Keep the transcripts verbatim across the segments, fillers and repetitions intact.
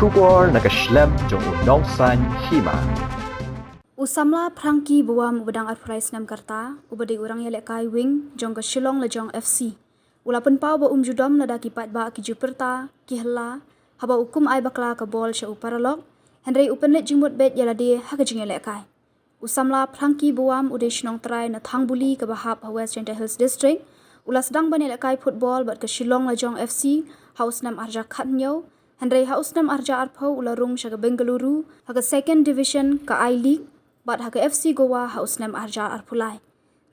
Khubor na ka shlem jong u Nongsaiñ Hima. U samla Frankie Buam uba dang arphew lai snem ka rta, uba dei u rangïalehkai wing jong ka Shillong Lajong F C, u la pynpaw ba um ju dom lada ki paidbah ki ju pyrta, ki hella, haba u kum ai bakla ka bol sha u paralok, hynrei u pynleit jingmut beit ïa lade ha ka jingïalehkai. U samla Frankie Buam u dei shnong trai na Thangbuli kaba hap ha West Jaintia Hills District, u la sdang ban ïalehkai football bad ka Shillong Lajong F C ha u snem arhajar khathynñiew, hynrei ha u snem arhajar arphew u la rung sha ka Bengaluru ha ka Second Division ka I-League, bad ha ka F C Goa ha u snem arhajar arphew lai.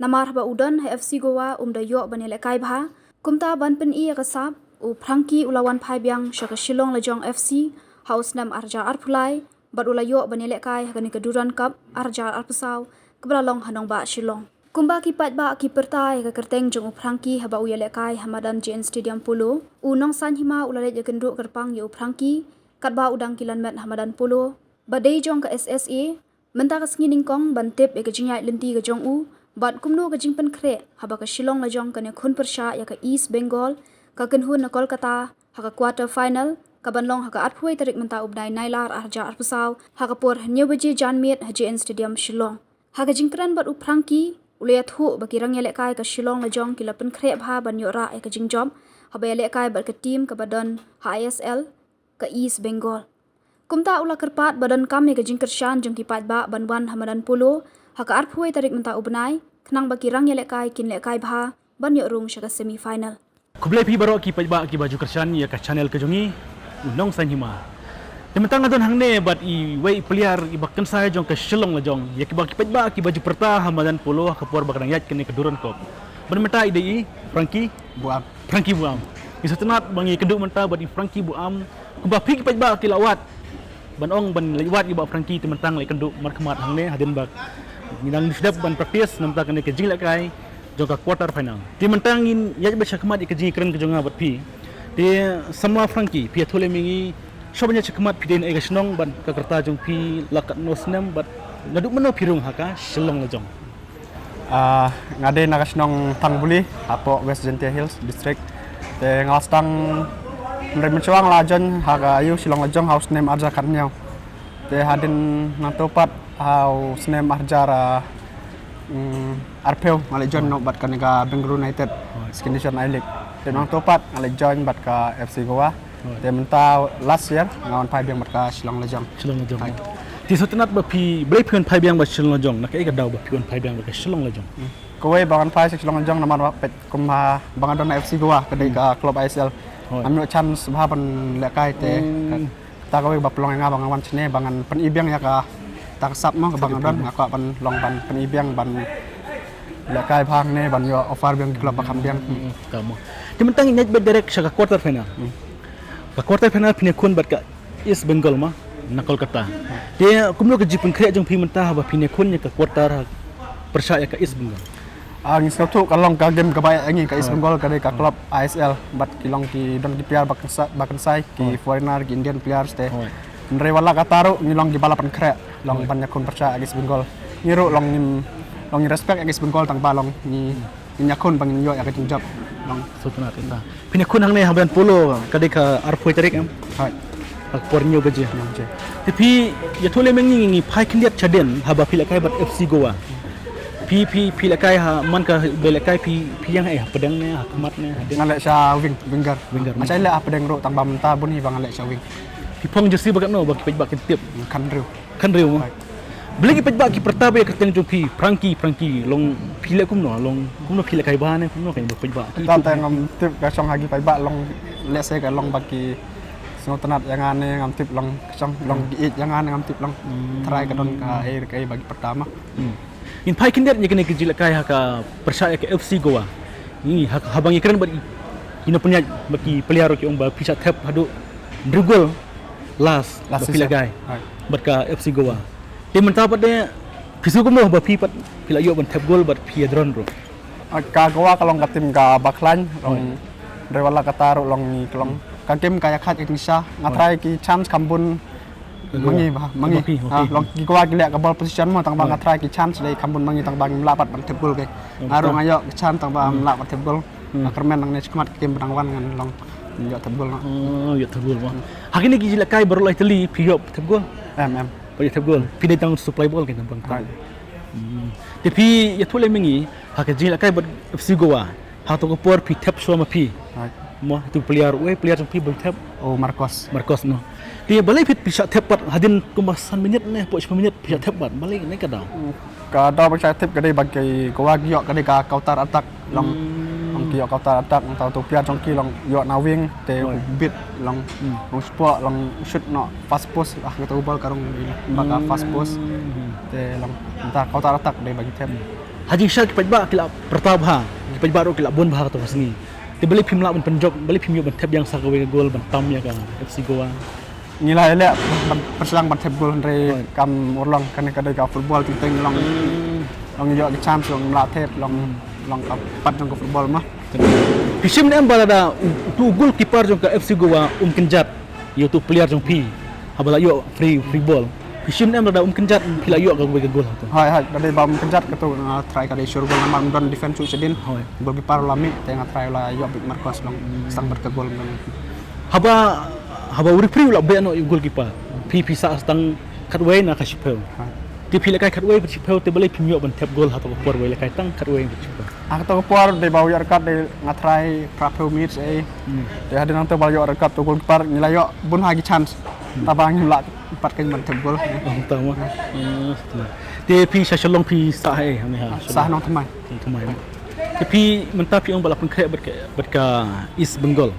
Namar haba u don ha F C Goa um da ïoh ban ïalehkai bha. Kumta ban pyni ïa ka sap, u Frankie u la wan phai biang sha ka Shillong Lajong F C ha u snem arhajar arphew lai, bad u la ïoh ban ïalehkai ha kane ka Durand Cup arhajar arphew saw, kaba la long ha nongbah Shillong. Kumba ki paidbah ki pyrta ïa ka kyrteng jong u Frankie haba u ïalehkai ha madan J N Stadium Polo, u Nongsaiñ Hima u la leit ïakynduh kyrpang ïa u Frankie, katba u dang kylla met ha madan Polo ba dei jong ka S S A, mynta ka sngi nyngkong ban tip ïa ka jingïaid lynti ka jong u, bad kumno ka jingpynkhreh, haba ka Shillong Lajong kan ïakhun pyrshah ïa ka East Bengal, ka kynhun na Kolkata, ha ka quarter final, kaban long ha ka arphew wei tarik mynta u bnai Nailar arhajar arphew saw, ha ka por hynñiew baje janmiet ha J N Stadium Shillong. Ha ka jingkren bad u Frankie, u la ïathuh ba ki rangïalehkai ka Shillong Lajong ki la pynkhreh bha ban ïoh rah ïa ka jingjop, haba ïalehkai bad ka team kaba don ha I S L, ka East Bengal. Kumta u la kyrpad ba donkam ïa ka jingkyrshan jong ki paidbah ban wan ha madan Polo, ha ka arphew wei tarik mynta u bnai, khnang ba ki rangïalehkai kin lehkai bha ban ïoh rung sha ka semi final. Khublei phi baroh ki paidbah kiba ju kyrshan ïa ka channel ka jong ngi, u Nongsaiñ Hima. Te mynta nga don hangne bad iwei i player iba kynsai jong ka Shillong Lajong, ïa kiba ki paidbah kiba ju pyrta ha madan Polo ha ka por ba ka dang ïaid kane ka Durand Cup. Bad mynta i dei i Frankie Buam. Frankie Buam. Ngi sngewtynnat ba ngi ïakynduh mynta bad i Frankie Buam. Kumba phi ki paidbah ki la wad ban ong ban leit wad ïa i Bah Frankie, te mynta ngi la ïakynduh markhmat hangne hadien ba ngi dang sdang ban practice namar kane ka jinglehkai jong ka quarter final. Te mynta ngin ïaid beit shakhmat ïa ka jingïakren ka jong nga bad phi. Te samla Frankie, phi ïathuh lem ïa ngi, shuwa ban ïaid shakhmat, phi dei na ei ka shnong bad ka rta jong phi la katno snem bad naduh mynno phi rung ha ka Shillong Lajong? Ah, nga dei na ka shnong Thangbuli, hapoh West Jaintia Hills District. Te nga la sdang, hynrei mynshuwa nga la join ha ka, ïa u Shillong Lajong ha u snem arhajar khathynñiew. Te hadien nangto pat ha u snem arhajar, ah, mm, arphew nga la join noh bad kane ka Bengaluru United, Second Division I-League. Te nangto pat nga la join bad ka F C Goa. Te mynta last year nga wan phai biang bad ka Shillong Lajong. Shillong Lajong. Te sngewtynnat ba phi, balei phi wan phai biang bad Shillong Lajong? Na kaei ka daw ba phi wan phai biang bad ka Shillong Lajong? Hmm. Kawei ba ngan phai sha Shillong Lajong namar ba peit kumba nga don na F C Goa, ka dei ka club I S L. Ngam ïoh chance bha ban lehkai te. Kata kawei ba pynlong ïa nga ba ngan wan shane ba ngan pyni biang ïa kata ka sap mo kaba nga don, nga kwah ban long ban pyni biang ban lehkai bha hangne ban ïoh offer biang ki club ba kham biang. Hmm, ka mo. Te mynta ngin ïaid beit direct sha ka quarter final. Hmm. Ka quarter final phin ïakhun bad ka East Bengal mo, na Kolkata. Te kumno ka jingpynkhreh jong phi mynta haba phin ïakhun ïa ka quarter pyrshah ïa ka East Bengal? Ah, ngi sngewthuh ka long ka game kaba eh ïa ngi, ka East Bengal ka dei ka club I S L bad ki long ki don ki player ba kynsai, ba kynsai, ki foreigner, ki Indian players te. Hynrei wat la katta ruh ngi long kiba la pynkhreh long ban ïakhun pyrshah ïa ka East Bengal. Ngi ruh long ngim, long ngi respect ïa ka East Bengal tang ba long ngi, ngin ïakhun ba ngin ïoh ïa ka jingjop. Long. Sngewtynnat ïa ka. Phin ïakhun hangne ha madan Polo, ka dei ka arphew tarik em? Hooid. Ha ka por hynñiew baje. Hynñiew baje. Te phi ïathuh lem ïa ngi, ngi phai khyndiat shadien haba phi lehkai bad F C Goa. Phi, phi, phi lehkai ha, man ka ba lehkai phi, phi ïeng ha ei, ha pdeng ne, ha khmat ne, hadien? Nga leh sha wing, winger. Winger. Nga shait leh ha pdeng ruh tang ba mynta bun hi ba nga leh sha wing. Phi phong jersey ba katno ba ki paidbah kin tip? Khathynriew. Khathynriew mo. Balei ki paidbah ki pyrta bha ïa ka kyrteng jong phi, Frankie, Frankie, long phi leh kumno, long kumno phi lehkai bha ne, kumno ka long ba paidbah ki tip? Tang ngam tip ka shong ha ki paidbah, long lehse ka long ba ki sngewtynnat ïa nga ne ngam tip, long ka shong long ki ïeit ïa nga ne ngam tip, long trai ka don kaei kaei ba ki pyrta mo. Hmm. Ngin phai khyndiat ïa kane ka jinglehkai ha ka pyrshah ïa ka F C Goa. Ngi ha, haba ngi kren bad ki nongpynïaid bad ki player ki ong ba phi shah thep haduh hynriew gol last ba phi lehkai bad ka F C Goa. Te mynta pat de phi sngew kumno ba phi pat phi la ïoh ban thep gol bad phi ïadon ruh? Ah, ka Goa ka long ka team kaba khlaiñ, long hynrei wat la katta ruh long ngi ka long ka game ka ïakhaid ïa ka jingshisha. Nga try ki chance kham bun. Ma ngi ba, ma ngi. Ah, long ki Goa ki leh ka ball position mo, tang ba nga try ki chance dei kham bun ma ngi tang ba ngim lah pat ban thep gol ke. Nga ruh nga ïoh ki chance tang ba ngim lah ban thep gol. Nga kyrmen nangne shakhmat ka game ba dang wan ngan long Ïoh thep gol noh. Oh, ïoh thep gol mo. Ha kine ki jingïalehkai baroh lai tylli phi ïoh thep gol? Em, em. Phi ïoh thep gol. Phi dei tang supply ball kane bang tang. Te phi ïathuh lem ïa ngi ha ka jingïalehkai bad F C Goa. Ha kato ka por phi thep shuwa ma phi. Mo, tu player, uei player jong phi ba thep? Oh, Marcos. Marcos mo. Te balei phi, phi shah thep pat hadien kumba san minit ne, hapoh shi minit phi shah thep pat. Balei ne ka daw? Ka daw ba shah thep ka dei ba ki Goa ki ïoh ka dei ka counter attack long. Long ki ïoh counter attack, nangta tu player jong ki long ïoh na wing te bit long. Long spot long shoot noh fast post, ah, kato ball ka rung ba ka fast post. Te long nangta counter attack dei ba ki thep. Ha jingshisha ki paidbah ki la pyrta bha, ki paidbah ruh ki la bun bha kato ka sngi. Te balei phim lah ban pynjop, balei phim ïoh ban thep ïa sa kawei ka gol ban tam ïa ka F C Goa? Ngi la ïaleh ban pyrshang ban thep gol hynrei kam urlong, kane ka dei ka football, teng teng long, long ïoh ka chance long la thep long, long ka part jong ka football mo. Phi shim ne em ba lada uto u goalkeeper jong ka F C Goa um kynjat ïa uto u player jong phi haba la ïoh free, free ball, phi shim ne em lada um kynjat phi la ïoh kawei ka gol hato? Hooid, hooid, ka dei ba um kynjat kato nga try ka dei sure gol namar um don defense shuh shadien. Goalkeeper la mih te nga try la ïoh beit Marcos long sdang bad ka gol. Haba, haba u referee u la beh noh ïa u goalkeeper, phi, phi sah tang khatwei na ka shiphew. Te phi lehkai khatwei bad shiphew, te balei phim ïoh ban thep gol ha kato ka por ba lehkai tang khatwei bad shiphew? Ha kato ka por dei ba u ïoh red card, dei nga try phra phew minit ei. Te hadien nangta ba ïoh red card to goalkeeper ngi la ïoh bun ha ki chance. Tangba ngim lah pat kein ban thep gol. Te phi sha Shillong phi sah ei, hangne ha Shillong? Sah Nongthymmai. Nongthymmai. Te phi mynta phi ong ba la pynkhreh bad ka, bad ka East Bengal.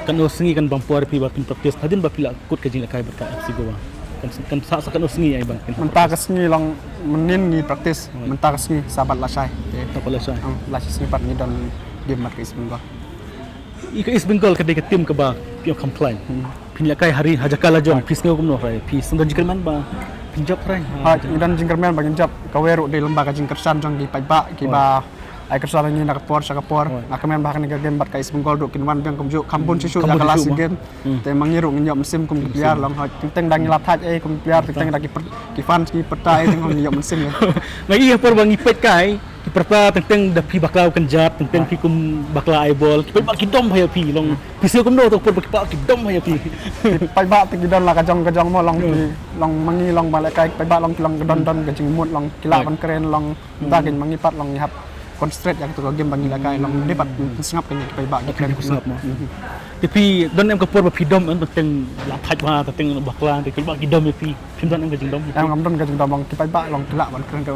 Katno sngi kan bam por phi ba phin practice hadien ba phi la kut ka jinglehkai bad ka F C Goa? Kan, kan sah, sah katno sngi ei ban phin? Mynta ka sngi long mynnin ngi practice. Mynta ka sngi, Sabat lashai. Sabat lashai. Lashai sngi pat ngi don game bad ka East Bengal. Ïa ka East Bengal ka dei ka team kaba phi ong kham khlaiñ. Phin lehkai ha ri ha jaka la jong, phi sngew kumno hynrei? Phi sngew don jingkyrmen ba phin jop hynrei? Hooid, ngi don jingkyrmen ba ngin jop. Kawei ruh dei lyngba ka jingkyrshan jong ki paidbah kiba ai kyrshan ïa ngi na ka por sha ka por. Nga kyrmen ba ha kane ka game bad ka East Bengal ruh kin wan biang kumjuh, kham bun shuh shuh ïa ka last game. Te ma ngi ruh ngin ïoh mynsiem kum ki player long, hooid, teng teng da ngi la thait ei kum ki player, teng teng da ki, ki fans ki pyrta ei, teng ngin ïoh mynsiem. Nga ïohi ha por ba ngi peit kai ki pyrta teng teng da phi bakla u kynjat, teng teng phi kum bakla ai bol, ki paidbah ki dom bha ïa phi long. Phi sngew kumno kato ka por ba ki paidbah ki dom bha ïa phi? Ki paidbah te ki don la ka jong ka jong mo long, ki long ma ngi long ba lehkai ki paidbah long ki long ka don don ka jingmut long, ki lah ban kren long. Mynta kein ma ngi pat long ngi hap concentrate ïa kato ka game ba ngi lehkai long, dei pat pynsngap kein ïa ki paidbah ki kren. Te phi don em ka por ba phi dom em, teng teng la thait bha, teng teng bakla, te ki paidbah ki dom ïa phi? Phim don em ka jingdom? Em, ngam don ka jingdom long, ki paidbah long ki lah ban kren ka.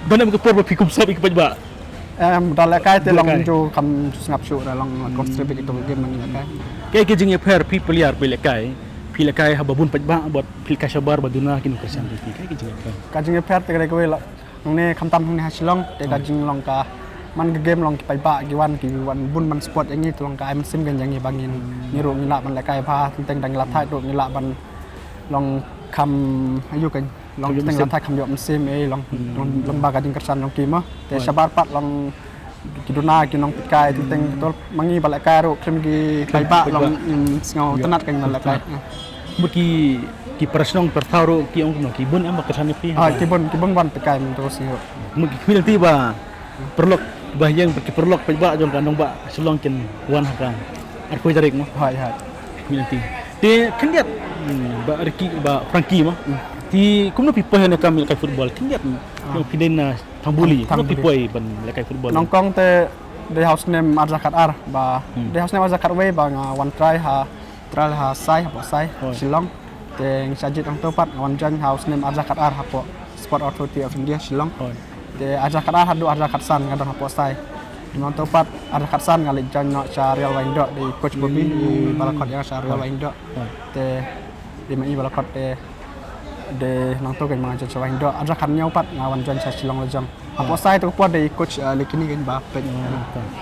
Don em ka por ba phi kum sngap ïa ki paidbah? Em, da lehkai te long ju kham sngap shuh, da long concentrate ïa kato ka game ba ngi lehkai. Kaei ka jingïapher phi player phi lehkai, phi lehkai haba bun paidbah bad phi lehkai shabar ba duna ki nongkyrshan jong phi, kaei ka jingïapher? Ka jingïapher te ka dei kawei la hangne khamtam hangne ha Shillong te ka jinglong ka man ka game long ki paidbah ki wan, ki wan bun ban support ïa ngi, te long ka ai mynsiem kein ïa ngi ba ngin, ngi ruh ngi lah ban lehkai bha, teng teng da ngi la thait ruh ngi lah ban long kham, aïu kein, long teng teng la thait kham ïoh mynsiem ei long, long ba ka jingkyrshan jong ki mo. Te shabar pat long ki duna ki nongpeitkai, teng teng to ma ngi ba lehkai ruh khlem ki paidbah long ngim sngewtynnat kein ba lehkai. Mut ki, ki para shnong para thaw ruh ki ong kumno, ki bun em ba kyrshan ïa phi? Hooid, ki bun, ki bun ban peitkai mynta ka sngi ruh. Mut ki khmih lynti ba paralok ba ïeng, ba ki paralok paidbah jong ka nongbah Shillong kin wan ha ka arphew tarik mo? Hooid, hooid. Khmih lynti. Te khyndiat, hmm, Bah Ricky, Bah Frankie mo. Te kumno phi poi ha kane ka kam lehkai football? Khyndiat phi dei na Thangbuli. Kumno phi poi ban lehkai football? Nyngkong te dei ha u snem arhajar khatar ba, dei ha u snem arhajar khatwei ba nga wan try ha, try ha Sai, hapoh Sai Shillong. Te ngi sa jied hangto pat, nga wan join ha u snem arhajar khatar hapoh Sport Authority of India Shillong. Te arhajar khatar haduh arhajar khatsan nga don hapoh Sai. Hangto pat arhajar khatsan nga leit join noh sha Real Wahingdoh, dei coach Bobby i ba la khot ïa nga sha Real Wahingdoh. Te dei ma i ba la khot te dei nangto kein ma nga join sha Wahingdoh. Arhajar khathynñiew pat nga wan join sha Shillong Lajong. Hapoh Sai to ka por dei coach, eh, Lekini kein ba peit.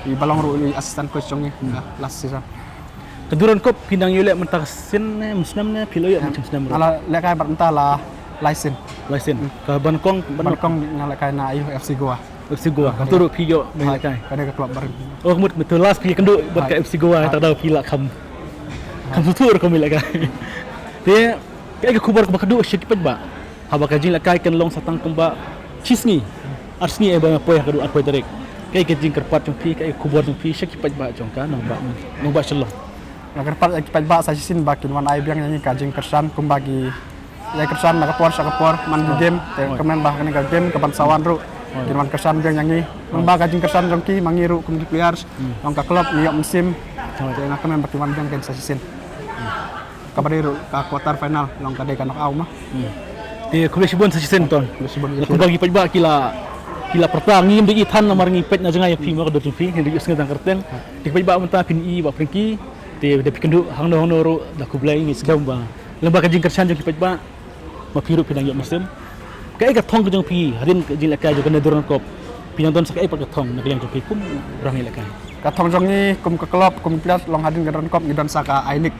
I ba long ruh i assistant coach jong ngi, eh, last season. Ka Durand Cup phi nang ïoh leh mynta ka sien ne, mynsnem ne, phi la ïoh mynsnem ruh? Nga la lehkai bad mynta la lai sien. Lai sien. Ka ban nyngkong, ban nyngkong nga lehkai na, aïu, F C Goa. F C Goa. Ka tu ruh phi ïoh ban lehkai. Ka dei ka club barim. Oh, mut, mut last phi kynduh bad ka F C Goa, ta daw phi la kham, kham sngewthuh ruh kum lehkai. Te kaei ka khubor kaba khatduh sha ki paidbah? Haba ka jinglehkai kan long sa tang kumba shi sngi, ar sngi, eh, ba poi ha ka dua arphew tarik. Kaei ka jingkyrpad jong phi, kaei ka khubor jong phi sha ki paidbah jong ka nongbah, nongbah Shillong? Nga kyrpad ïa ki paidbah sa shisien ba kin wan ai biang ïa ngi ka jingkyrshan kumba ki ïa kyrshan na ka por sha ka por man ki game. Te kyrmen ba ha kane ka game ka ban sa wan ruh kin wan kyrshan biang ïa ngi. Nangba ka jingkyrshan jong ki ma ngi ruh kum ki players, long ka club ngi ïoh mynsiem. Te nga kyrmen ba kin wan biang kin sa shisien. Kaba dei ruh ka quarter final, long ka dei ka knockout ma. Te khublei shibun sa shisien Ton. Khublei shibun. Kumba ki paidbah ki la, ki la pyrta, ngim dei i than namar ngi peit na jngai ïa phi ma ka dur jong phi, ngi dei u sngi dang kyrteng. Te ki paidbah mynta phin i ba pyrngki. Te da phi kynduh hangno hangno ruh da khublei, ngi skhem ba lyngba ka jingkyrshan jong ki paidbah ma phi ruh phi dang ïoh mynsiem. Kaei ka thong ka jong phi hadien ka jinglehkai jong kane Durand Cup? Phi nang don sa kaei pat ka thong na ka liang jong phi kum u rangbah lehkai? Ka thong jong ngi kum ka club, kum players, long hadien ka Durand Cup ngi don sa ka I-League.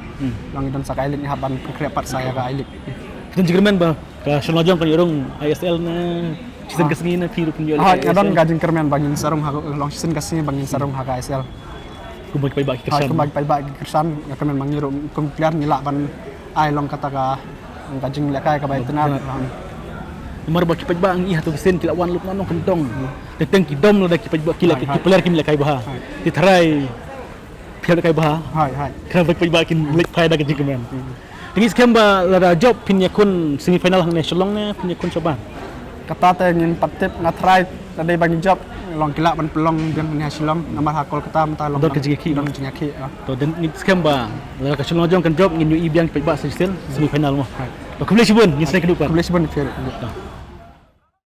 Long ngi don sa ka I-League, ngi hap ban pynkhreh pat sa ïa ka I-League. Phi don jingkyrmen ba ka Shillong Jong kan ïoh rung I S L na shisien ka sngi, na phi ruh phin ïoh lehkai? Nga don ka jingkyrmen ba ngin sa rung ha, long shisien ka sngi ba ngin sa rung ha ka I S L. Kumba ki paidbah ki kyrshan. Kumba ki paidbah ki kyrshan, nga kyrmen ma ngi ruh kum player ngi lah ban ai long kata ka, ka jinglehkai kaba itynnad. Namar ba ki paidbah ngi ha tu ki sien ki la wan lut na nongkyndong. Teng teng ki dom lada ki paidbah ki la, ki player kim lehkai bha. Te tharai phi lehkai bha. Khnang ba ki paidbah kin leit phai da ka jingkmen. Te ngi skhem ba lada jop phin ïakhun semi final hangne Shillong ne phin ïakhun shabar? Kata te ngim pat tip, nga tharai lada ba ngi jop long ki lah ban pynlong biang hangne ha Shillong, namar ha Kolkata mynta long don ka jingïakhih. Don ka jingïakhih. To, te ngi skhem ba lada ka Shillong Jong kan jop ngin ïohi biang paidbah sa shisien semi final mo. Ba khublei shibun, ngin sa ïakynduh pat. Khublei shibun phi ruh.